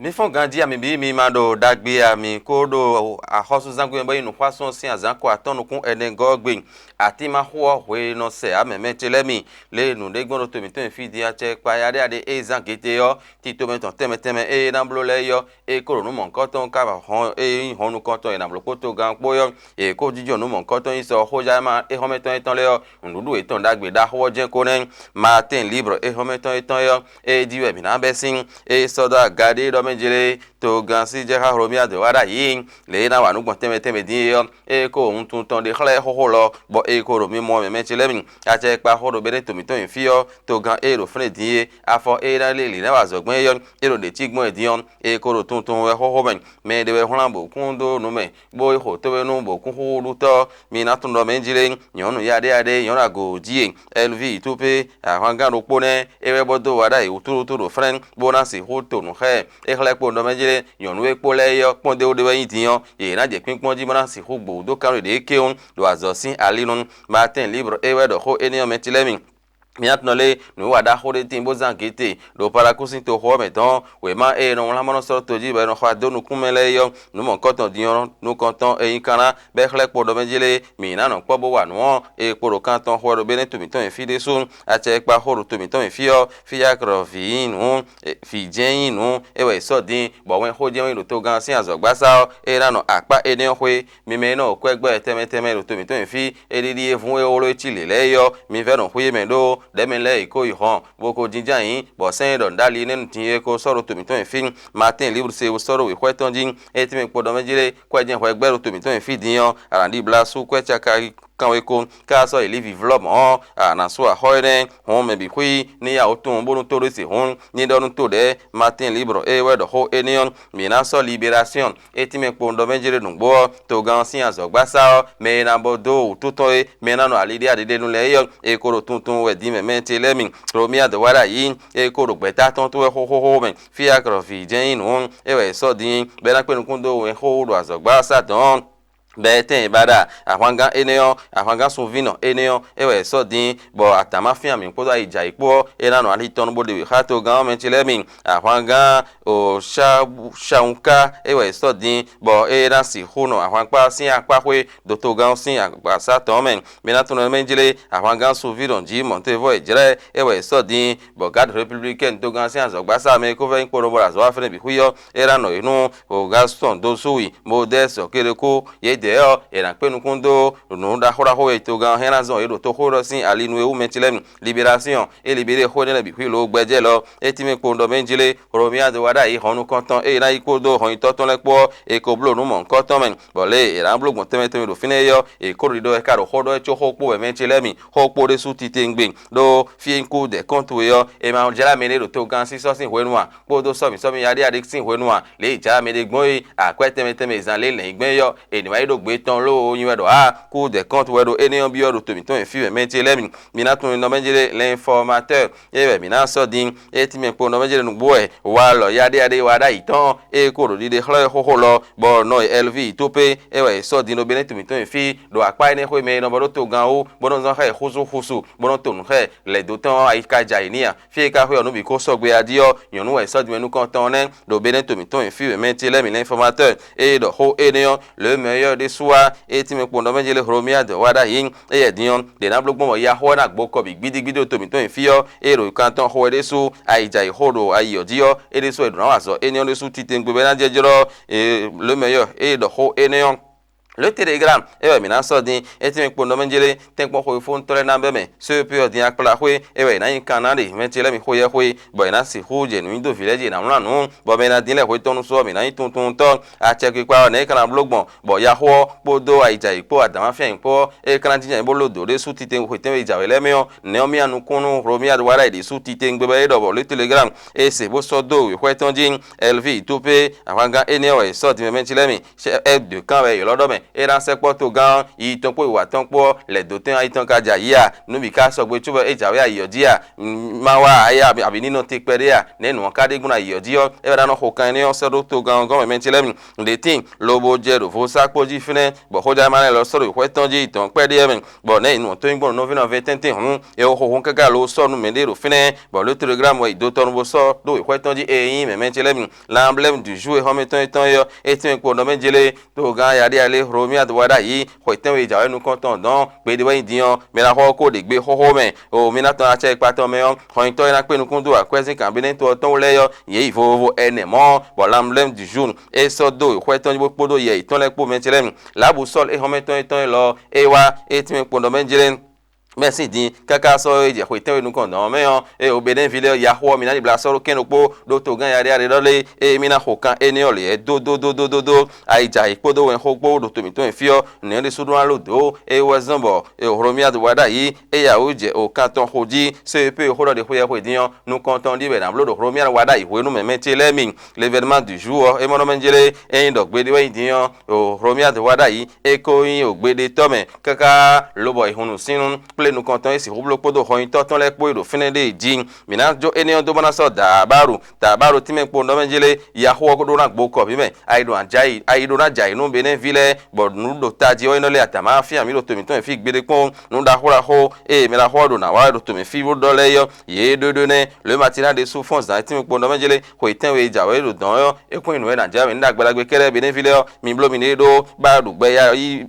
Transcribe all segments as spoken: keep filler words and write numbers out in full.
Fífɔ́n ganjí ami bǐ mi ma ɖo ɖagbe ami kó ɖo axɔ́súzángbé mɛ bɔ nyí nǔxwásún ɔ́ sín azǎn ko atɔ́ nukún ɛnɛ gɔ́ ɔ́ gbe. Atín ma xo ɔ́ hwe nɔ sɛ amɛ̌mɛ ce lɛ́ɛ mi, lě e nǔɖé gbɔn ɖo to mǐtɔn e fí din acɛ kpa yaɖéyaɖé e zán gěte ɔ́, tito mɛ tɔn tɛnmɛ tɛnmɛ e é ná bló lɛ́ɛ é ɔ́, é kó ɖo nǔ mɔ̌hunkɔtɔn ká ba hɔn e nyí hɔnnu kɔntɔn e nǎ bló kpótó gán kpó ɔ́, è kó jínjɔ́n nǔ mɔ̌hunkɔtɔn nyi sɔ xójá ma éhɔ́mɛtɔn étɔn lɛ́ɛ ɔ́, nǔɖuɖu yětɔn ɖagbe ɖaxó ɔ́ jɛ́n ko nɛ́. Maatɛ́n Libre éhɔ́mɛtɔn étɔn é ɔ́, é jí wɛ mǐ ná bɛ́ sín, é sɔ́ dó aga ɖé ɖɔ mɛ jlé, togán sí jɛ xá Hlomia dó wá ɖ'ayǐ. Lě e é ná wa nǔ gbɔn tɛnmɛ tɛnmɛ dín é ɔ́, é kó wuntun tɔn ɖé xlɛ́ xóxó lɔ, bɔ é kó ɖo mimɔ mɛmɛ ce lɛ́ɛ mi. Acɛ kpa xó ɖo Benɛ́to mǐtɔn nyi fí ɔ́, togán e ɖo fínɛ́ din é, afɔ e ná lé lǐ ná wa azɔ̌ gbɔn é ɔ́, é ɖo ɖě cí gbɔn é din ɔ́, é kó ɖo tuntun wɛ xóxó mɛ. Mɛ ɖé wɛ hwlán bǒ kún dó nǔ mɛ, bó yi xo tóbénu bǒ kún xúxú ɖutɔ́. Mi ná tunwun ɖɔ mɛ jlé nyɔ̌nu yaɖéyaɖé nyɔ̌nu agǒ jí e, Ɛlvíi Túpé, ahwangán ɖokpó nɛ́, é wɛ bó dó wa ɖ'ayǐ wútúwútú ɖo flɛ́n, bó ná sixú to nǔ xá ɛ. É xlɛ́ kpowun ɖɔ mɛ jlé nyɔ̌nu e kpó lɛ́ɛ é ɔ́ kpɔ́n dó ɖé wɛ nyí din ɔ́, yě ná jɛ kpínkpɔ́n jí bó ná sixú gbǒ dó kán ɖo ɖě kéwún ɖo azɔ̌ sín ali nu. Maatɛ́n Libre é wɛ ɖɔ xó énɛ́ ɔ́ mɛ ce lɛ́ɛ mi. Mǐ ná tunɔ lé nǔwiwa ɖaxó ɖé tíin bó zán gěte ɖo Palakúsin toxo ɔ́ mɛ tɔn. Wěma e è nɔ wlán bó nɔ́ sɔ́ tojí bɔ è nɔ xɔ adó nukún mɛ lɛ́ɛ é ɔ́, nǔ mɔ̌hunkɔtɔn din ɔ́ nukɔntɔn e nyí kanlá bɔ é xlɛ́ kpo ɖɔ mɛ jlé mǐ ná nɔ kpɔ́ bó wa nǔ ɔ́, è kpo ɖo kan tɔn xo wɛ ɖo Benɛ́to mǐtɔn nyi fí ɖésú. Acɛ e kpa xo ɖo to mǐtɔn nyi fí ɔ́, Fiyaklɔ vǐ nyí nǔ, vǐ jɛ́n nyí nǔ, é wɛ è sɔ́ din, bɔ wɛnxó jɛ́n wɛ nyí ɖo togán ɔ́ sín azɔ̌gbasá ɔ́, é ná nɔ akpá énɛ́ ɔ́ xwé. Mi mɛ e nɔ kwɛ́ gbɛ́ tɛnmɛ tɛnmɛ ɖo to mǐtɔn nyi fí, é ɖíɖí é vún é wló é cí lě lɛ́ɛ é ɔ́, mi vɛ́ nɔ xwí mɛ ɖó ɖɛ̌ mɛ lɛ́ɛ yi kó yi hɔn, bó ko jínjɔ́n ayǐ, bɔ sɛ́n e ɖɔ nǔɖé ali énɛ́ nu din é ko sɔ́ ɖo to mǐtɔn nyi fí. Maatɛ́n Libre se sɔ́ ɖó wěxwɛ́ tɔn jí, é tɛ́nmɛ kpo ɖɔ mɛ jlé, kó wɛ jɛ́n hwɛ gbɛ́ ɖo to mǐtɔn nyi fí din ɔ́, a nǎ ɖibla sú kwɛ́ caka kanweko, ká sɔ́ yi lǐ vǐvlɔ́ mɔ̌ ɔ́, a nǎ sú axɔ́ énɛ́ hɔn mɛ bǐ xwí ní yá wǒ tunwun bónú tó ɖé se hǔn, ní ɖɔ nú to ɖɛ̌. Maatɛ́n Libre é wɛ ɖɔ xó énɛ́ ɔ́, mǐ ná sɔ́ liberásyɔn. É tínmɛ kpowun ɖɔ mɛ jlé nǔgbó ɔ́, togán ɔ́ sín azɔ̌gbasá ɔ́, mɛ e ná bɔ dó wǔtu tɔn é, mɛ e ná nɔ ali ɖé aɖéɖénu lɛ́ɛ é ɔ́, è ko ɖo tuntun wɛ din mɛ mɛ ce lɛ́ɛ mi. Hlomia dɔ̌ wá ɖ'ayǐ, é ko ɖo gbɛ̌ta tɔn tó wɛ xóxóxó mɛ. Fiyaklɔ vǐ jɛ́n nyí nǔ, é wɛ è sɔ́ din, bɔ é ná kpé nukún dó wɛnxóxó ɖo azɔ̌gbasá dɔn ɔ́. Bɛɛ tɛ́n e ba ɖa ahwangán énɛ́ ɔ́, ahwangán sunvínɔ énɛ́ ɔ́, é wɛ è sɔ́ din, bɔ adǎn ma fían mǐ kpódó ayǐjǎyǐ kpó ɔ́, é ná nɔ ali tɔn nu bó ɖe wěxá togán ɔ́ mɛ ce lɛ́ɛ mi. Ahwangán o Shawunká é wɛ è sɔ́ din, bɔ é ná sixú nɔ ahwankpá sín akpá xwé ɖo togán ɔ́ sín agbasá tɔn mɛ. Mi ná tunwun nɔ mɛ jlé ahwangán sunvínɔ jí mɔ̌tevɔ́ e jlɛ́ é wɛ è sɔ́ din, bɔ Garde Républicaine togán sín azɔ̌gbasá mɛ e kó vɛ́ nyí kponɔ bɔ ɖo azɔ̌ wá fɛ́nɛ bǐ xwí ɔ́, é ná nɔ yě nu. Ogaston Dosui, Modeste Okeleko, yědɛɛ ɔ́, è nǎ kpé nukún dó nǔ ɖaxó ɖaxó e togán hɛn ná zɔn yě ɖo toxó ɖɔ sín ali nu e wú mɛ ce lɛ́ɛ mi. Libération, é libéré xó énɛ́ lɛ́ɛ bǐ xwí lǒ gbɛjɛ́ lɔ. É tínmɛ kpowun ɖɔ mɛ jlé, Hlomia do wá ɖ'ayǐ hɔnnu kɔntɔn e ná yi kpódó hɔnyitɔ́ tɔn lɛ́ɛ kpó ɔ́, è ko bló nǔ mɔ̌hunkɔtɔn mɛ, bɔ lě e è nǎ bló gbɔn tɛnmɛ tɛnmɛ ɖo fínɛ́ é ɔ́, è kó ɖo ɖiɖɔ wɛ ká ɖo xó ɖɔ wɛ có xó kpó wɛ mɛ ce lɛ́ɛ mi, xó kpó ɖésú titewungbe, ɖó fí e nyí kú dɛ̌nkɔ́ntu é ɔ́, è ma jlá mɛɖé ɖo togán sísɔ́ sín hwenu a? Kpódó sɔ́mǐsɔ́mǐ yaɖéyaɖé sín hwenu a? Lě e è jǎ mɛ ɖé gbɔn é, akwɛ́ tɛnmɛ tɛnmɛ e zǎn lě lɛ̌nyigbɛ́n é ɔ́, è nǐ wá yi ɖó gbe tɔn lóo nyi wɛ ɖɔ ǎ, kú dɛ̌nkɔ́ntu wɛ ɖo énɛ́ ɔ́ byɔ́ ɖo to mǐtɔn e fí wɛ mɛ ce lɛ́ɛ mi. Mi ná tunwun nɔ mɛ jlé l'informateur, é wɛ mǐ ná sɔ́ din, é tínmɛ kpo nɔ mɛ jlé nǔgbó wɛ wa lɔ yaɖéyaɖé wa ɖ'ayǐ tɔn, é kó ɖo ɖiɖe xlɔ́ ɛ xóxó lɔ, bɔ nɔ e Ɛlvíi Tópé, é wɛ è sɔ́ din ɖo Benɛ́to mǐtɔn e fí, ɖo akpá énɛ́ xwé mɛ e nɔ bɔ ɖó togán wú, bó nɔ́ zɔ́n xá ɛ xúsúxúsu, bó nɔ́ to nǔ xá ɛ lɛ̌ dó tɔn ɔ́, ayi ka jɛ ayǐ n'i a? Fí e ka xwé ɔ́ nǔ bǐ ko sɔgbe a jí ɔ́, nyɔ̌nu wɛ è sɔ́ din mɛ nukɔntɔn nɛ́ ɖo Benɛ́to mǐtɔn e fí wɛ mɛ ce lɛ́ɛ mi l'informateur, ée ɖɔ xó énɛ́ ɔ́, le meilleur ɖésú wá, é tínmɛ kpo nɔ mɛ jlé Hlomia dɔ̌ wá ɖ'ayǐ, éyɛ́ din ɔ́, ɖě ná bló gbɔn bɔ yaxɔ ɔ́ ná gbo kɔ bǐ gbídígbídí ɖo to mǐtɔn e fí ɔ́, ée ɖo kan tɔn xo wɛ ɖésú, ayi jɛ ayǐ xo ɖo ayi ɔ́ jí ɔ́, é ɖésú wɛ ɖǒ ná wa azɔ̌ énɛ́ ɔ́ ɖésú titewungbe bɔ é ná jɛ́ jlɔ́ le meilleur ée ɖɔ xó énɛ́ ɔ́. Le Telegram é wɛ mǐ ná sɔ́ din, é tínmɛ kpo nɔ mɛ jlé tɛ́nkpɔ́n xwefóntɔ́ lɛ́ɛ ná bɛ́ mɛ, C E P ɔ́ din akplaxwé é wɛ è nǎ nyi kan ná ɖe mɛ ce lɛ́ɛ mi xweyɛ́xwé, bɔ è nǎ sixú jɛ nǔnyido vǐ lɛ́ɛ jí è nǎ wlán nǔ, bɔ mɛ e ná dín lɛ́ hwe tɔn nu sɔ ɔ́, mǐ ná nyí tuntuntɔ́. Acɛkpikpa ɔ́, nɛ̌ é ka ná bló gbɔn, bɔ yaxó ɔ́ kpódó ayijǎyi kpó adǎnmáfían kpó ɔ́, é ka ná jínjɔ́n ayǐ bó ló dǒ ɖésú titewungbe xwetɛ́nwe jǎwe lɛ́ɛ mɛ ɔ́, nɛ̌ ɔ́ mì wá nukúnnú Hlomia wá ɖ'ayǐ ɖésú titewungbe bɔ é ɖɔ bɔ Le Telegram é se bó sɔ́ dó wěxwɛ́ tɔn jí, Ɛlvíi Tópé, ahwangán énɛ́ ɔ́ wɛ è sɔ́ din mɛ mɛ ce lɛ́ɛ mi, F deux kan wɛ è ylɔ́ ɖɔ mɛ, É ná sɛkpɔ́ togán ɔ́, yi tɔn kpó wǐwá tɔn kpó ɔ́, lɛ̌ dó tɛ́n ayí tɔn ka jɛ ayǐ a? Nǔ bǐ ka sɔgbe cóbɔ é jǎwe ayǐ ɔ́ jí a? Ma wá ayé abǐ ní nɔ te kpɛɖé a? Nɛ̌ nǔ ɔ́ ka ɖe gbɔn ayǐ ɔ́ jí ɔ́, é wɛ ná nɔ xo kan énɛ́ ɔ́ sɔ́ ɖó togán ɔ́ gɔ́n mɛ mɛ ce lɛ́ɛ mi. Ɖě tíin lobo jɛ ɖo vo sá kpó jí fínɛ́, bɔ xójá ma lɛ́ɛ lɔ sɔ́ ɖo xwɛ tɔn jí tɔn kpɛɖé mɛ, bɔ nɛ̌ nǔ ɔ́ tó nyí gbɔn nɔví nɔ vɛ́ tɛ́ntin hǔn, é xo xo hɔn káká lo sɔ́ nú mɛɖé ɖo fínɛ́, bɔ lě Telegram wɛ yi do tɔn nu bó sɔ́ ɖó wěxwɛ́ tɔn jí e nyí mɛ̌mɛ́ ce lɛ́ɛ mi. L'emblème du jour e xɔ́mɛ tɔn e tɔn é ɔ́, é tɛ́nmɛ kpo nɔ mɛ jlé, tó gán yaɖíyaɖí Hlomia do wá ɖ'ayǐ, xwe tɛ́nwe jǎwe nukɔn tɔn dɔn, gbeɖé wɛ nyi din ɔ́, mɛ ná xɔ kó ɖe gbé xóxó mɛ, o mi ná tɔn acɛ e kpa tɔn mɛ ɔ́, xɔnyitɔ́ e ná kpé nukún dó akwɛ́zín kanbínɛ́ to ɔ́ tɔn wú lɛ́ɛ ɔ́, yě yi vovo ɛnɛ mɔ̌, bɔ l'emblème du jour é sɔ́ dó wěxwɛ́ tɔn jí bó kpódó yɛ yětɔn lɛ́ɛ kpó mɛ ce lɛ́ɛ mi. Lǎbǔ Sɔ́lu e xɔ́mɛ tɔn e tɔn élɔ́ ɔ́, é wá, é tɛ́nmɛ kpo nɔ mɛ jlé. Mɛ sín din káká sɔ́ é jɛ xwe tɛ́nwe nukɔn dɔ̌n ɔ́ mɛ ɔ́, ée Obɛ́dɛ́vílɛ́ ɔ́ ya xó ɔ́, mi ná ɖibla sɔ́ ɖó kɛ́n ɖokpó ɖó togán yaɖéyaɖé ɖɔ lé, ée mì ná xo kan énɛ́ ɔ́ lě wɛ dódódódódó. Ayǐjǎyǐ kpódó wɛnxó kpó ɖo to mǐtɔn e fí ɔ́, nǔ nyɔ́ ɖésú ɖó ná ló dǒ, é wɛ zɔ́n bɔ Hlomia wá ɖ'ayǐ, é ya wǔ jɛ o kan tɔn xo jí, só e pé e xó ɖɔ ɖě xweyɛ́ xwe din ɔ́, nukɔn tɔn ɖíe wɛ è nǎ bló ɖo Hlomia wá ɖ'ayǐ hwenu mɛ mɛ ce lɛ́ɛ mi. L'événement du jour ɔ́, é mɔ nɔ mɛ jlé, ényí ɖɔ gbeɖé wɛ nyi din ɔ́, o Hlomia wá ɖ'ayǐ, é ko nyí o gbeɖétɔ́ mɛ káká lobɔ è hun nǔsínnú kplé nukɔntɔn e sixú bló kpódó hɔnyitɔ́ tɔn lɛ́ɛ kpó e ɖo fínɛ́ ɖe jí. Mǐ ná jó énɛ́ ɔ́ dó bó ná sɔ́ dǎ Bálu, dǎ Bálu tínmɛ kpo nɔ mɛ jlé, yaxó ɔ́ ɖó ná gbo kɔ mǐ mɛ, ayi ɖó ná jɛ ayǐ, ayi ɖó ná jɛ ayǐ nú Benɛ́ví lɛ́ɛ, bɔ nǔ ɖo tají ɔ́ é nɔ lé adǎmá fí amǐ ɖo to mǐtɔn e fí gbeɖé kpɔ́n. Nǔ ɖaxó ɖaxó e mɛ ɖaxó ɔ́ ɖo nǎ wa wɛ ɖo to mǐ fí ɖɔ lɛ́ɛ ɔ́, yě ɖó ɖó nɛ́. Lě Matina ɖésú fɔ́n zǎn tínmɛ kpo nɔ mɛ jlé, xwe tɛ́nwe e jǎwe ɖo dɔ̌n ɔ́, é kún nyí nǔ e nǎ jɛ mǐ ní ɖo agbalagbe kɛ́ɖɛ́ Benɛ́ví lɛ́ɛ ɔ́, mi bló miɖée ɖó bá ɖu gbɛ ya yí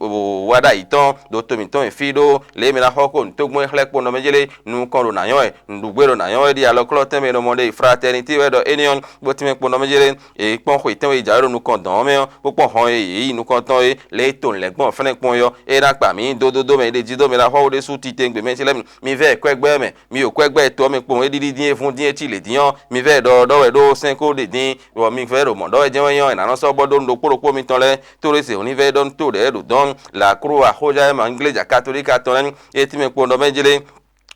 wá ɖ'ayǐ tɔn ɖo to mǐtɔn e fí ɖó lě e mɛ ná xɔ kó nǔtógbɔ́n e xlɛ́ kpo nɔ mɛ jlé nukɔn ɖo nǎ nyɔ́ wɛ, nǔɖugbé ɖo nǎ nyɔ́ wɛ ɖi alɔklɔ́ tɛnmɛ ɖɔ mɔ ɖe Fraternité wɛ ɖɔ énɛ́ ɔ́, bó tínmɛ kpo nɔ mɛ jlé. È kpɔ́n xwe tɛ́nwe e jǎwe ɖo nukɔn dɔ̌n ɔ́ mɛ ɔ́, bó kpɔ́n hɔn e yě yi nukɔn tɔn é, lě e to nǔ lɛ́ gbɔn fɛ́nɛ kpɔ́n é ɔ́, é ná kpa mǐ dó dó dó mɛ ɖé jí dó mɛ ná xɔ wú ɖésú titewungbe mɛ ce lɛ́ɛ mi. Mi vɛ́ kwɛ́gbɛ́ mɛ, mi ɖo kwɛ́gbɛ́ to ɔ́ mɛ kpowun é ɖíɖí dín é vún dín é cí lě dín ɔ́, mi vɛ́ ɖɔ ɖɔ wɛ ɖó sɛ́n kó ɖe dín, bɔ mi vɛ́ ɖo mɔ̌ ɖɔ wɛ jɛ́n wɛ nyɔ́ è nǎ nɔ́ sɔ́ bɔ ɖó nú ɖokpó ɖokpó mitɔn lɛ́ɛ, tó ɖé se hǔn ní vɛ́ ɖɔ nú tó ɖɛ̌ ɖo dɔn, la kúrú axójá e ma ngléjà katolíka tɔn lɛ́ɛ, é tínmɛ kpo nɔ mɛ jlé.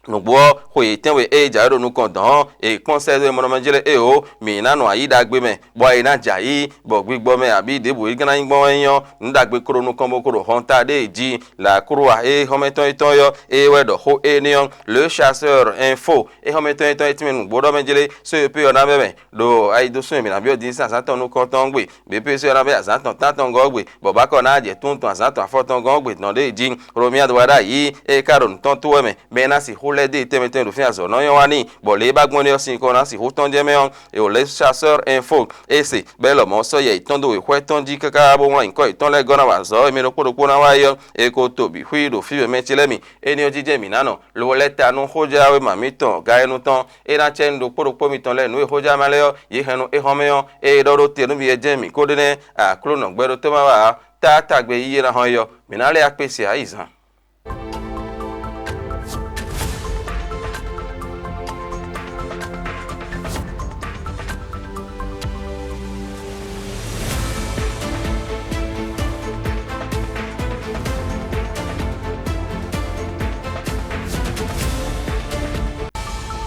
Nǔgbó ɔ́, xwe yětɛn wɛ ée jǎwe ɖo nukɔn dɔ̌n ɔ́, è kpɔ́n sɛ́dó e mɔ nɔ mɛ jlé éeǒ, mǐ ná nɔ ayǐ ɖagbe mɛ, bɔ ayǐ ná jɛ ayǐ, bɔ gbigbɔ mɛ abǐ ɖěbǔ e ka ná nyí gbɔn wɛ nyí ɔ́, nǔ ɖagbe ko ɖo nukɔn bó ko ɖo hɔnta ɖée jí. La kúrú a é xɔ́mɛtɔn yětɔn ɔ́, é wɛ ɖɔ xó énɛ́ ɔ́. Le Chasseur Info é xɔ́mɛtɔn yětɔn é tínmɛ nǔgbó ɖɔ mɛ jlé, só e pé ɔ́ ná mɛ mɛ ɖo ayidosún e mǐ ná byɔ́ din sín azǎn tɔn nukɔntɔn ɔ́ gbe, běpéso ɔ́ ná bɛ́ azǎn tɔn tántɔn gɔ́ gbe, bɔ bákɔ ná jɛ tún tɔn azǎn tɔn afɔtɔn gɔ́ gbe dɔn ɖěe jí. Hlomia do wá ɖ'ayǐ, é ka ɖo nǔ tɔn tó wɛ mɛ, mɛ e ná sixú lɛ́ dó e tɛnmɛ tɛnmɛ ɖo fínɛ́ azɔ̌ nɔ nyɔ́ wá n'i, bɔ lě e ba gbɔn é ɔ́ sin kɔ ná sixú tɔ́n jɛ́n mɛ ɔ́, è wǒ lɛ́ Chasseur Info é se, bɔ é lɔmɔ̌ sɔ́ yɛ yětɔn dó wěxwɛ́ tɔn jí káká bó wlán nyǐkɔ yětɔn lɛ́ɛ gɔ́ ná wa azɔ̌ e mɛ ɖokpó ɖokpó ná wa é ɔ́, è ko to bǐ xwí ɖo fí mɛ mɛ ce lɛ́ɛ mi. Énɛ́ ɔ́ jijɛ mǐ ná nɔ, lo lɛ́ ta nú xójɛ́wéma mǐtɔn Galenu tɔn, é ná cɛ́ nú ɖokpó ɖokpó mitɔn lɛ́ɛ nǔ e xójɛ́wéma lɛ́ɛ ɔ́, yě hɛn nú é hɔn mɛ ɔ́, ée é ɖɔ ɖó te nú mi é jɛ́n mǐ ko ɖe nɛ́, Aklúnɔ gbɛɖótɔ́ ma wa ǎ, tá tagbe yíyí e ná hɔn é ɔ́, mǐ ná lɛ́ akpe se ayǐ zán.